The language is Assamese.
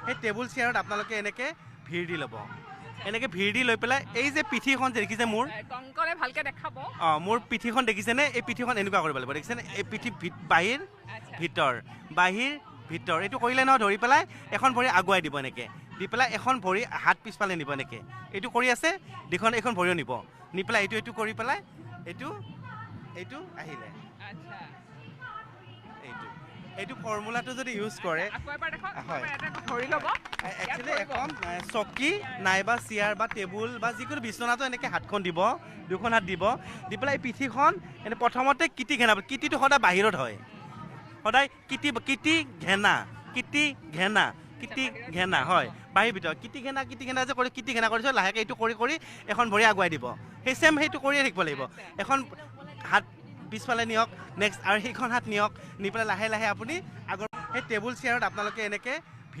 সেই টেবুল চেয়াৰত আপোনালোকে এনেকৈ ভিৰ দি ল'ব, এনেকৈ ভিৰ দি লৈ পেলাই এই যে পিঠিখন যে দেখিছে মোৰ, কংকনে ভালকৈ দেখাব। অঁ, মোৰ পিঠিখন দেখিছেনে? এই পিঠিখন এনেকুৱা কৰিব লাগিব, দেখিছেনে? এই পিঠি বাহিৰ ভিতৰ, বাহিৰ ভিতৰ, এইটো কৰিলে নহয়, ধৰি পেলাই এখন ভৰি আগুৱাই দিব এনেকৈ, দি পেলাই এখন ভৰি হাত পিছফালে নিব এনেকৈ, এইটো কৰি আছে, দুখন এইখন ভৰিও নিব, নি পেলাই এইটো এইটো কৰি পেলাই এইটো এইটো আহিলে। এইটো এইটো ফৰ্মুলাটো যদি ইউজ কৰে, হয়, একচুৱেলি এখন চকী নাইবা চেয়াৰ বা টেবুল বা যিকোনো বিচনাটো এনেকৈ হাতখন দিব, দুখন হাত দিব, দি পেলাই এই পিঠিখন এনে প্ৰথমতে কিটি ঘেনা, কিটিটো সদায় বাহিৰত হয়, সদায় কিটি কিটি ঘেনা, কিটি ঘেনা, কিটি ঘেনা হয় বাহিৰ ভিতৰত, কিটি ঘেনা কিটি ঘেনা যে কৰি কিটি ঘেনা কৰিছোঁ, লাহেকৈ এইটো কৰি কৰি এখন ভৰি আগুৱাই দিব, সেই চেম সেইটো কৰিয়ে থাকিব লাগিব। এখন হাত পিছফালে নিয়ক, নেক্সট আৰু সেইখন হাত নিয়ক, নি পেলাই লাহে লাহে আপুনি আগৰ সেই টেবুল চেয়াৰত আপোনালোকে এনেকৈ